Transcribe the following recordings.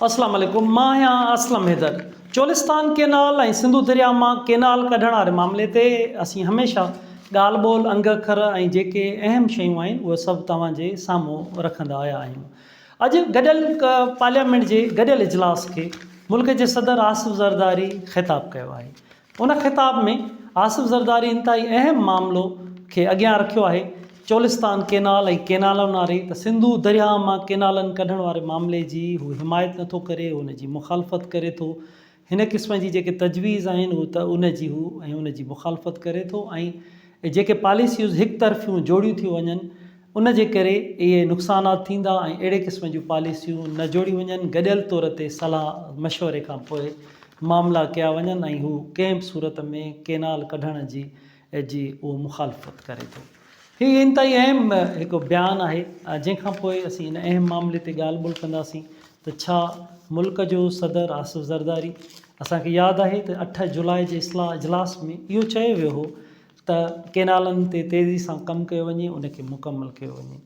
اسلام عليڪم مان آهيان اسلم حيدر چولستان ڪينال ۽ سنڌو درياء مان ڪينال ڪڍڻ واري معاملي تي اسين هميشه ڳالهه ٻولهه انگ اکر ۽ جيڪي اهم شيون آهن اهي سڀ توهان جي سامهون رکندا آيا آهيون اڄ گڏيل پارليامينٽ جي گڏيل اجلاس کي ملڪ جي صدر آصف زرداري خطاب ڪيو آهي ان خطاب ۾ آصف زرداري انتهائي اهم معاملو کي اڳيان رکيو آهي، چولستان ڪينال ۽ ڪينالن واري ته سنڌو درياهه مان ڪينالن ڪڍڻ واري معاملي جي هو حمايت نٿو ڪري ان جي مخالفت ڪري ٿو، هن قسم جي جيڪي تجويز آهن اهي ته ان جي هو ۽ ان جي مخالفت ڪري ٿو ۽ جيڪي پاليسيوز هڪ طرفيون جوڙيون ٿيون وڃن ان جي ڪري اهي نقصانات ٿيندا ۽ اهڙي قسم جون پاليسيون نه جوڙيون وڃن، گڏيل طور تي صلاح مشوري کان پوء معاملا ڪيا وڃن ۽ هو ڪنهن به صورت ۾ ڪينال ڪڍڻ جي جي اهو مخالفت ڪري ٿو. هي انتهائي اهم هڪ بيان آهي جنهن کان پوء اسين ان اهم معاملي تي ڳالهه ٻولهه ڪنداسين ته ڇا ملڪ جو صدر آصف زرداري اسان کي ياد آهي ته اٺ جولاء جي اصلاح اجلاس ۾ اهو چيو ويو هو ته ڪينالن تي تيزي سان ڪم ڪيو وڃي ان کي مڪمل ڪيو وڃي.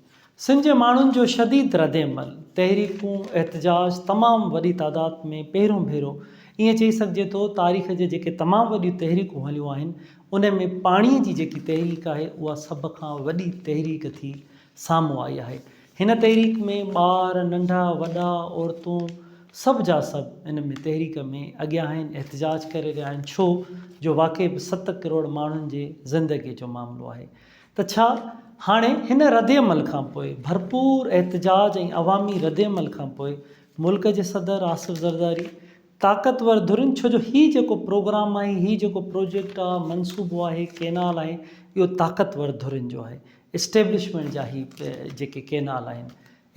سنڌ جي ماڻهن جو شديد ردعمل، تحريڪون، احتجاج تمام وڏي تعداد ۾ پهريون ڀيرو ائين چئي سگهجي ٿو تاريخ جي جيڪي تمام وڏيون تحريڪون هليون آهن ان ۾ پاڻي جي جيڪي تحريڪ آهي اها سڀ کان وڏي تحريڪ ٿي سامهون آئي آهي. هن تحريڪ ۾ ٻار، ننڍا، وڏا، عورتون سڀ جا سڀ ان ۾ تحريڪ ۾ اڳيان آهن، احتجاج ڪري رهيا آهن ڇو جو واقعي به ست ڪروڙ ماڻهن جي زندگي جو معاملو آهي ته ڇا هاڻي هن ردعمل کانپوء ڀرپور احتجاج ۽ عوامي ردعمل کانپوء ملڪ جي صدر آصف زرداري طاقتور ڌرين ڇو جو هي جيڪو پروگرام آهي هي جيڪو پروجيڪٽ آهي منصوبو آهي ڪينال آهي اهو طاقتور ڌرين جو آهي اسٽيبلشمينٽ جا هي جيڪي ڪينال آهن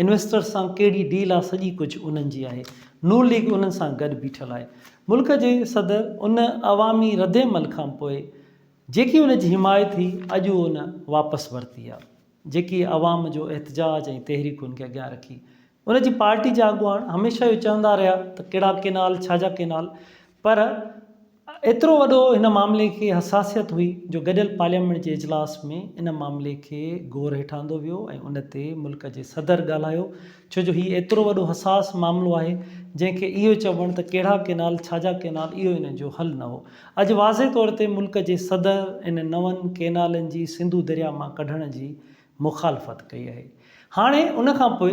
انويسٽرز سان ڪهڙي ڊيل آهي سڄي ڪجهه انهن جي آهي نون ليگ انهن سان گڏ بيٺل آهي ملڪ جي صدر ان عوامي ردعمل کان پوء جيڪي ان جي حمايت هئي اڄ ان واپس ورتي آهي جيڪي عوام جو احتجاج ۽ تحريڪن کي اڳيان رکي ان جي پارٽي جا اڳواڻ هميشه اهو چوندا رهيا ته ڪهڙا ڪينال ڇا جا ڪينال پر ايترو وڏو هن معاملي کي حساسيت هئي جو گڏيل پارليامينٽ جي اجلاس ۾ ان معاملي کي غور هيٺ آندو ويو ۽ ان تي ملڪ جي صدر ڳالهايو ڇو جو هي ايترو وڏو حساس معاملو آهي جنهن کي اهو چوڻ ته ڪهڙا ڪينال ڇا جا ڪينال اهو ان جو حل نه هو اڄ واضح طور تي ملڪ جي صدر ان نون ڪينالن جي سنڌو درياء مان ڪڍڻ جي مخالفت ڪئي آهي. هاڻي ان کان پوء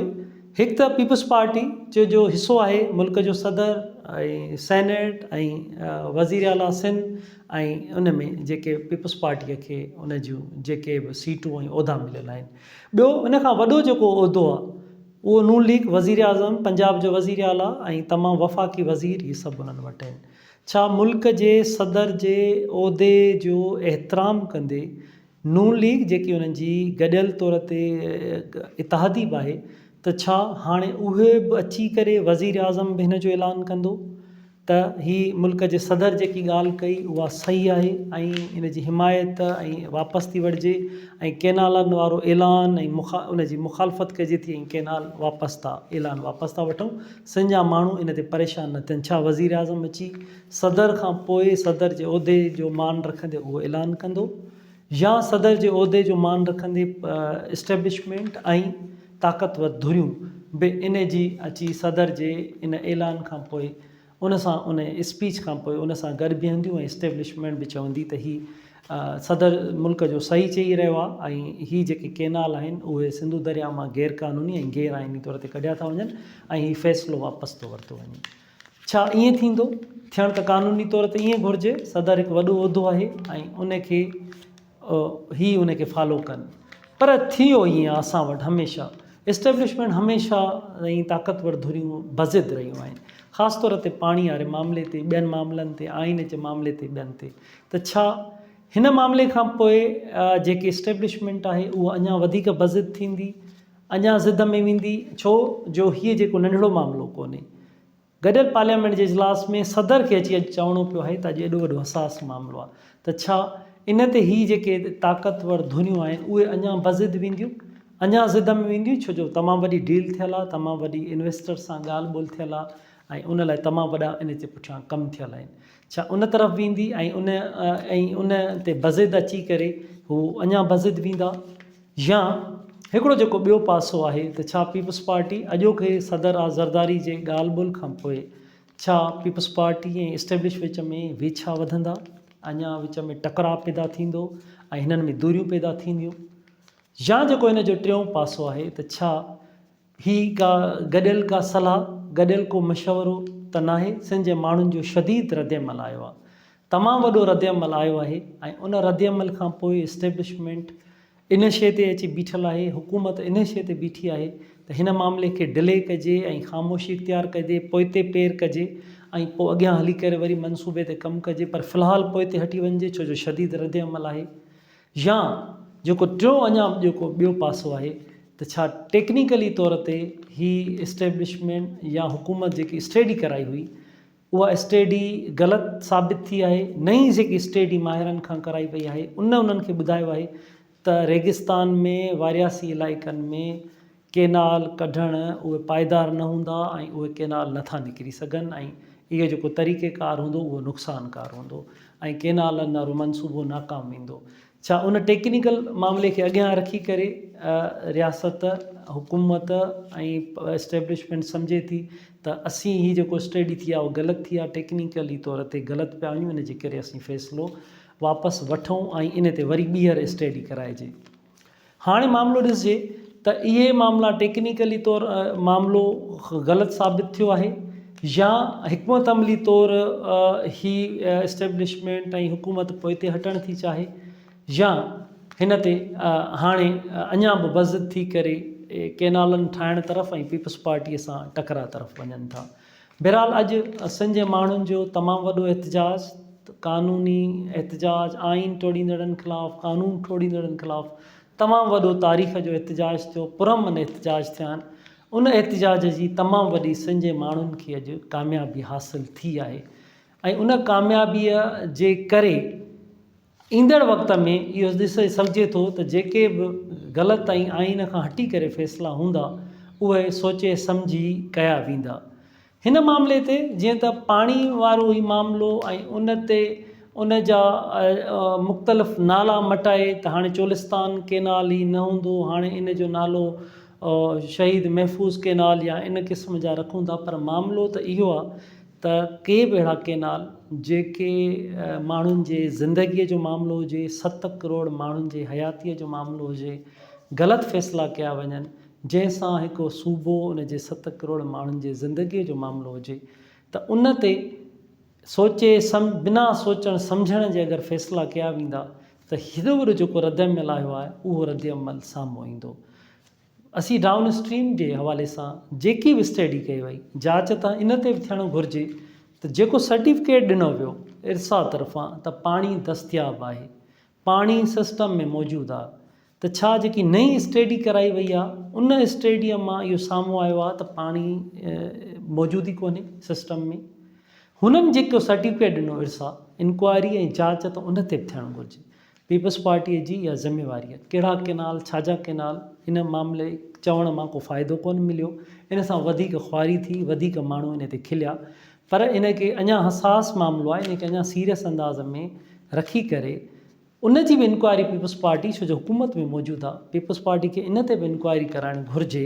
هڪ ته پيپلز پارٽي جو جو حصو آهي ملڪ جو صدر ۽ سينيٽ ۽ وزير اعليٰ سنڌ ۽ ان ۾ جيڪي پيپلز پارٽيء کي ان جون جيڪي به سيٽون ۽ عهدا مليل آهن. ٻيو ان کان وڏو جيڪو عهدو آهي اهو نون ليگ وزيراعظم، پنجاب جو وزير اعليٰ ۽ تمام وفاقي وزير هي سڀ انهن وٽ آهن. ڇا ملڪ جي صدر جي عهدي جو احترام ڪندي نون ليگ جيڪي انهن جي گڏيل طور تي اتحادي به آهي ته ڇا هاڻي اهي به اچي ڪري وزيراعظم به هن جو اعلان ڪندو ته هي ملڪ جي صدر جيڪي ڳالهه ڪئي اها صحيح آهي ۽ ان جي حمايت ۽ واپس ٿي وٺجي ۽ ڪينالن وارو اعلان ۽ ان جي مخالفت ڪجي ٿي ۽ ڪينال واپس ٿا اعلان واپس ٿا وٺون سنڌ جا ماڻهو ان تي پريشان نه ٿين ڇا وزيراعظم اچي صدر کان پوء صدر جي عهدي جو مان رکندي اهو اعلان ڪندو يا صدر جي عهدي جو مان رکندي اسٽيبلشمينٽ ۽ طاقتور ڌريون به ان جي اچي صدر جي ان اعلان کان پوء ان سان ان اسپيچ کان پوء ان سان گڏ بيهنديون ۽ اسٽيبلشمينٽ به چوندي ته هي صدر ملڪ جو صحيح چئي رهيو آهي ۽ هي جيڪي ڪينال آهن اهي سنڌو درياء مان غير قانوني ۽ غير آئيني طور تي ڪڍيا ٿا وڃن ۽ هي فيصلو واپس ٿو ورتو وڃي. ڇا ائين ٿيندو؟ ٿيڻ ته قانوني طور تي ائين گهرجي، صدر هڪ وڏو عهدو آهي ۽ ان کي هي ان کي فالو ڪن. پر ٿيو ائين آهي اسان وٽ هميشه اسٽيبلشمينٽ هميشه ۽ طاقتور ڌريون بضد رهيون آهن. خاص طور تي پاڻي واري معاملي تي، ٻين معاملن تي، آئين جي معاملي تي ٻين تي ته ڇا هن معاملي کان پوء جيڪي اسٽيبلشمينٽ آهي اها اڃا وڌيڪ بضد ٿيندي؟ اڃا ضد ۾ ويندي، ڇو جو هيء جيڪو ننڍڙو معاملو ڪونهي. گڏيل پارليامينٽ جي اجلاس ۾ صدر کي اچي اڄ چوڻو پيو آهي ته اڄ ايڏو وڏو حساس معاملو آهي ته ڇا ان تي هي جيڪي طاقتور ڌريون آهن اهي اڃا بضد وينديون، اڃا ضد ۾ وينديون ڇو جو تمام وڏي ڊيل ٿيل آهي، تمام وڏي انويسٽرز سان ڳالهه ٻولهه ٿيل آهي ۽ ان لاء تمام وڏا ان جي پٺيان ڪم ٿيل آهن. ڇا ان طرف ويندي ۽ ان ۽ ان تي بضد اچي ڪري هو اڃا بضد ويندا؟ يا هڪڙو جيڪو ٻيو پاسو آهي ته ڇا پيپلز پارٽي اڄوڪي صدر آ زرداري جي ڳالهه ٻولهه کان پوء ڇا پيپلز پارٽي ۽ اسٽيبلش وچ ۾ ويڇا وڌندا، اڃا وچ ۾ ٽڪراء پيدا ٿيندو ۽ هنن ۾ دوريون پيدا ٿينديون يا جيڪو ان جو ٽيون پاسو آهي ته ڇا هي ڪا گڏيل ڪا صلاح، گڏيل ڪو مشورو ته ناهي، سنڌ جي ماڻهن جو شديد ردعمل آيو آهي. تمام وڏو ردعمل آيو آهي ۽ ان ردعمل کان پوء اسٽيبلشمينٽ ان شيء تي اچي بيٺل آهي، حڪومت ان شيء تي بيٺي آهي ته هن معاملي کي ڊلي ڪجي ۽ خاموشي اختيار ڪجي، پوئتي پير ڪجي ۽ پوء اڳيان هلي ڪري وري منصوبي تي ڪم ڪجي پر في الحال پوئتي هٽي وڃجي ڇو جو شديد ردعمل آهي. يا جيڪو ٽيون اڃا به جيڪو ٻيو پاسو آهي ته ڇا ٽيڪنيڪلي طور تي هي اسٽيبلشمينٽ يا حڪومت جيڪي اسٽيڊي ڪرائي هئي اها اسٽيڊي غلط ثابت ٿي آهي نئين جيڪي اسٽيڊي ماهرن کان ڪرائي وئي آهي ان انهن کي ٻڌايو آهي ته ريگستان ۾ وارياسي علائقن ۾ ڪينال ڪڍڻ اهي پائيدار نه هوندا ۽ اهي ڪينال نه ٿا نڪري سگهن ۽ اهو جيڪو طريقي ڪار هوندو اهو نقصان ڪار هوندو ۽ ڪينالن وارو منصوبو ناڪام ويندو. ڇا ان ٽيڪنيڪل معاملي کي اڳيان رکي ڪري رياست، حڪومت ۽ اسٽيبلشمينٽ سمجهي ٿي ته اسين هي جيڪو اسٽڊي ٿي آهي اهو غلط ٿي آهي ٽيڪنيڪلي طور تي غلط پيا وڃون ان جي ڪري اسين فيصلو واپس وٺون ۽ ان تي وري ٻيهر اسٽڊي ڪرائجي. هاڻي معاملو ڏسجي ته اهي معاملا ٽيڪنيڪلي طور معاملو غلط ثابت ٿيو آهي يا حڪمت عملي طور هي اسٽيبلشمينٽ ۽ حڪومت پوئتي هٽڻ ٿي چاهي يا هن تي هاڻي اڃا به بضد ٿي ڪري ڪينالن ٺاهڻ طرف ۽ پيپلز پارٽي سان ٽڪراء طرف وڃن ٿا. بھرحال اڄ سنڌ جي ماڻهن جو تمام وڏو احتجاج، قانوني احتجاج، آئين ٽوڙيندڙن خلاف، قانون ٽوڙيندڙن خلاف تمام وڏو تاريخ جو احتجاج ٿيو، پرامن احتجاج ٿيا آهن، ان احتجاج جي تمام وڏي سنڌ جي ماڻهن کي اڄ ڪاميابي حاصل ٿي آهي ۽ ان ڪاميابيء جي ڪري ايندڙ وقت ۾ اهو ڏسي سگهجي ٿو ته جيڪي به غلط ۽ آئين کان هٽي ڪري فيصلا هوندا اهي سوچي سمجهي ڪيا ويندا. هن معاملي تي جيئن ته پاڻي وارو هي معاملو ۽ ان تي ان جا مختلف نالا مٽائي ته هاڻي چولستان ڪينال هي نه هوندو هاڻي ان جو نالو شهيد محفوظ ڪينال يا ان قسم جا رکون ٿا پر معاملو ته اهو آهي ته ڪي به اهڙا ڪينال جيڪي ماڻهن جي زندگيء جو معاملو هجي، ست ڪروڙ ماڻهن جي حياتيء جو معاملو هجي، غلط فيصلا ڪيا وڃن، جنهن سان هڪ صوبو ان جي ست ڪروڙ ماڻهن جي زندگيء جو معاملو هجي ته ان تي سوچي سم بنا سوچڻ سمجهڻ جي اگر فيصلا ڪيا ويندا ته هيڏو وڏو جيڪو ردعمل آيو آهي اهو ردعمل سامهون ايندو. اسين ڊائون اسٽريم جي حوالي سان جيڪي به اسٽڊي ڪئي وئي، جاچ ته ان تي به ٿيڻ گهرجي ته جيڪو سرٽيفڪيٽ ڏنو ويو ارسا طرفان ته پاڻي دستياب آهي، پاڻي سسٽم ۾ موجود آهي ته ڇا جيڪي نئين اسٽڊي ڪرائي وئي آهي ان اسٽڊيء مان اهو سامهون آيو آهي ته پاڻي موجود ئي ڪونهي سسٽم ۾. هنن جيڪو سرٽيفڪيٽ ڏنو ارسا، انڪوائري ۽ جاچ ته ان تي به ٿيڻ گهرجي. پيپلز پارٽيء جي اها ذميواري آهي. ڪهڙا ڪينال، ڇا جا ڪينال، ان معاملي چوڻ مان ڪو فائدو ڪونه مليو. ان سان وڌيڪ خواري ٿي، وڌيڪ ماڻهو ان تي کليا. پر ان کي اڃا حساس معاملو آهي، ان کي اڃا سيريس انداز ۾ رکي ڪري ان جي به انڪوائري پيپلز پارٽي ڇو جو حڪومت ۾ موجود آهي، پيپلز پارٽي کي ان تي به انڪوائري ڪرائڻ گهرجي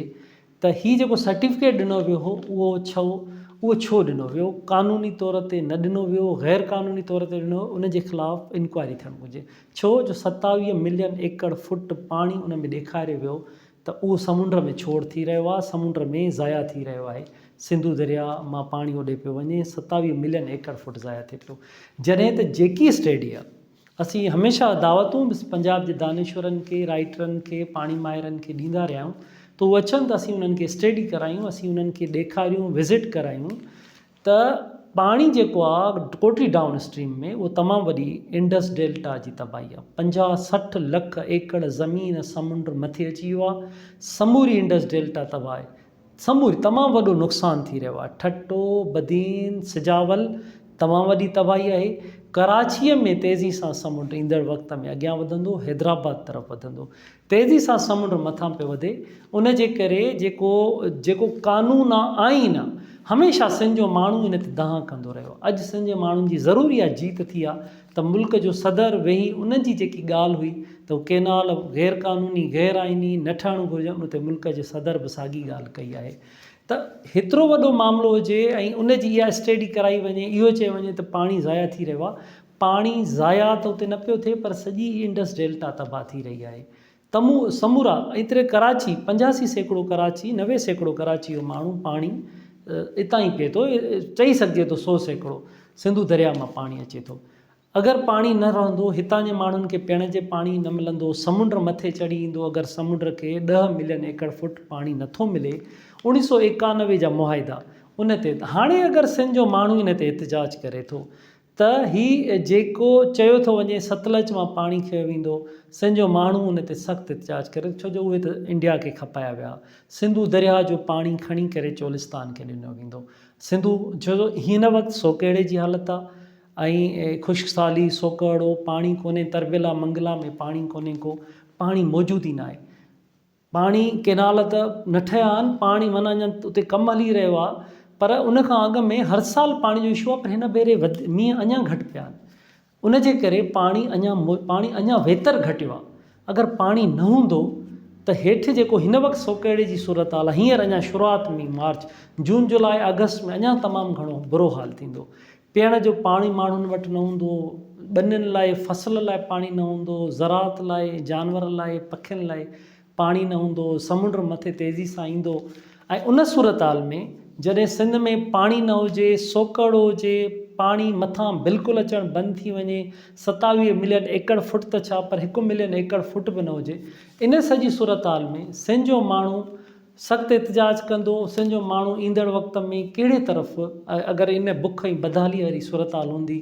ته هي جيڪو سرٽيفڪيٽ ڏنو ويو هو اهو ڇو اهو ڇو ڏنو ويو قانوني طور تي نه ڏنو ويو غير قانوني طور تي ڏنو ويو ان جي خلاف انڪوائري ٿيڻ گهرجي ڇو جو 27 ملين ايڪڙ فٽ پاڻي ان ۾ ڏيکاريو ويو ته اهو سمنڊ ۾ ڇوڙ ٿي رهيو آهي سمنڊ ۾ ضايع ٿي رهيو آهي سنڌو درياء مان پاڻي اوڏي پيو وڃي 27 ملين ايڪڙ فٽ ضايع ٿئي پيو جڏهن ته جيڪي اسٽيڊيا اسين هميشه دعوتون به پنجاب جي دانشورن کي، رائيٽرن کي، پاڻي ماهرن کي ڏيندا رهيا آهيون ته هو اچن ته اسين انهن کي اسٽيڊي ڪرايون، اسين انهن کي ڏيکاريون، وزٽ ڪرايون ته پاڻي جيڪو آهي ڪوٽڙي ڊائون اسٽريم ۾ اهو تمام وڏي انڊس ڊيلٽا جي تباهي آهي. 50 60 لک ايڪڙ زمين سمنڊ مٿي اچي ويو آهي، سموري انڊس ڊيلٽا تباهه آهي. سموري تمام وڏو نقصان ٿي رهيو آهي ٺٽو، بدين، سجاول تمام وڏي تباهي آهي ڪراچيء ۾ تيزي سان سمنڊ ايندڙ وقت ۾ اڳيان وڌندو حيدرآباد طرف وڌندو تيزي سان سمنڊ مٿان پيو وڌي ان جي ڪري جيڪو جيڪو قانون آ آئين آ هميشه سنڌ جو ماڻهو ان تي دانهن ڪندو رهيو. اڄ سنڌ جي ماڻهن جي ضرور اها جيت ٿي آ ته ملڪ جو صدر ويهي انهن جي جيڪي ڳالهه هئي ته هو ڪينال غير قانوني، غير آئيني، نه ٺهڻ گهرجن ان تي ملڪ جي صدر به ساڳي ڳالهه ڪئي آهي ته هيترو وڏو معاملو هجي ۽ ان جي اها اسٽيڊي ڪرائي وڃي اهو چيو وڃي ته پاڻي ضايع ٿي رهيو آ پاڻي ضايع ته اتي نه پيو ٿئي پر سڄي انڊس ڊيلٽا تباهه ٿي رهي آهي. تمو سمورا ايتري ڪراچي 85% ڪراچي 90% ڪراچي جو ماڻهو پاڻي اتان ئي پئي ٿو چئي سگهجي ٿو 100% سنڌو درياء مان پاڻي اچي ٿو اگر پاڻي نه رهندو هتان جي ماڻهن کي پيئڻ جي پاڻي نه ملندو سمنڊ مٿي چڙهي ايندو اگر سمنڊ کي 10 ملين ايڪڙ فوٽ پاڻي نٿو ملي 1991 جا معاهدا ان تي هاڻي اگر سنڌ جو ماڻهو ان تي احتجاج ڪري ٿو ته هي جيڪو چيو ٿو وڃي ستلج مان پاڻي کنيو ويندو، سنڌ جو ماڻهو ان تي سخت احتجاج ڪري ٿو ڇو جو اهي ته انڊيا کي کپايا ويا. سنڌو درياهه جو پاڻي کڻي ڪري چولستان کي ڏنو ويندو. سنڌو ڇو جو هن وقت سوڪهڙي جي حالت آ ۽ خشڪ سالي، سوڪهڙو، پاڻي ڪونهي، تربيلا منگلا ۾ پاڻي ڪونهي ڪو، پاڻي موجود ئي ناهي. پاڻي ڪينال ته نه ٺهيا آهن، پاڻي معنيٰ اڃا اتي ڪم هلي رهيو آهي پر ان کان اڳ ۾ هر سال پاڻي جو اشو آهي پر هن ڀيري وڌ مينهن اڃا گهٽ پيا آهن ان جي ڪري پاڻي اڃا پاڻي اڃا ويتر گهٽيو آهي اگر پاڻي نه هوندو ته هيٺ جيڪو هن وقت سوڪهڙي جي صورتحال آهي هينئر اڃا شروعات ۾ مارچ جون جولاء آگسٽ ۾ اڃا تمام گهڻو برو حال ٿيندو پيئڻ جو پاڻي ماڻهن وٽ نه هوندو، ٻنين لاء فصل لاء پاڻي نه هوندو، زراعت لاء، جانورن لاء، پکين لاء پاڻي نه هوندو، سمنڊ مٿي تيزي سان ايندو ۽ ان صورتحال ۾ جڏهن سنڌ ۾ پاڻي نه هجي، سوڪهڙو هجي، پاڻي مٿان بلڪل اچڻ بند ٿي وڃي، 27 ملين ايڪڙ فٽ ته ڇا پر هڪ ملين ايڪڙ فٽ به نه هجي، ان سڄي صورتحال ۾ سنڌ جو ماڻهو سخت احتجاج ڪندو، سنڌ جو ماڻهو ايندڙ وقت ۾ ڪهڙي طرف اگر ان بک ۽ بدحالي واري صورتحال هوندي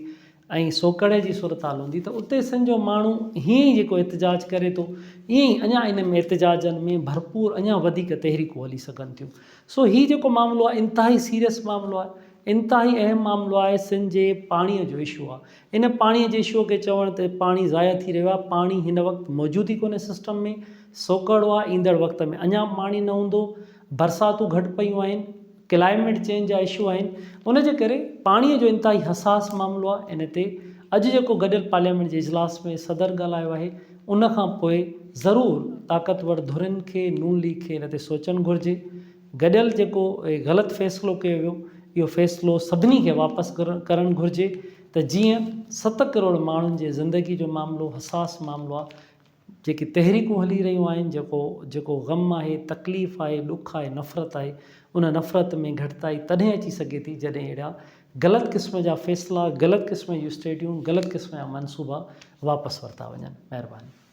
۽ سوڪهڙي جي صورتحال هوندي ته اتي سنڌ جو ماڻهو هيئن ئي جيڪو احتجاج ڪري ٿو ائين ئي اڃا ان ۾ احتجاجن ۾ ڀرپور اڃا وڌيڪ تحريڪون هلي سگهن ٿيون سو هي جيڪو معاملو آهي انتهائي سيريس معاملو آهي انتهائي اهم معاملو آهي سنڌ جي پاڻي جو اشو آهي ان پاڻي جي اشو کي چوڻ ته پاڻي ضايع ٿي رهيو آهي، پاڻي هن وقت موجود ئي ڪونهي سسٽم ۾، سوڪهڙو آهي، ايندڙ وقت ۾ اڃا به پاڻي نه هوندو، برساتون گهٽ پيون آهن، ڪلائميٽ چينج جا اشو آهن، ان جي ڪري پاڻي جو انتهائي حساس معاملو آهي، ان تي اڄ جيڪو گڏيل پارليامينٽ جي اجلاس ۾ صدر ڳالهايو آهي، ان کان پوء ضرور طاقتور ڌرين کي نون ليگ کي ان تي سوچڻ گهرجي. گڏيل جيڪو غلط فيصلو ڪيو ويو اهو فيصلو سڀني کي واپس ڪرڻ گهرجي ته جيئن 7 ڪروڙ ماڻهن جي زندگي جو معاملو حساس معاملو آهي جيڪي تحريڪون هلي رهيون آهن جيڪو جيڪو غم آهي تڪليف آهي ڏک آهي نفرت آهي ان نفرت ۾ گهٽتائي تڏهن اچي سگهي ٿي جڏهن اهڙا غلط قسم جا فيصلا غلط قسم جون اسٽيڊيون غلط قسم جا منصوبا واپس ورتا وڃن مهرباني.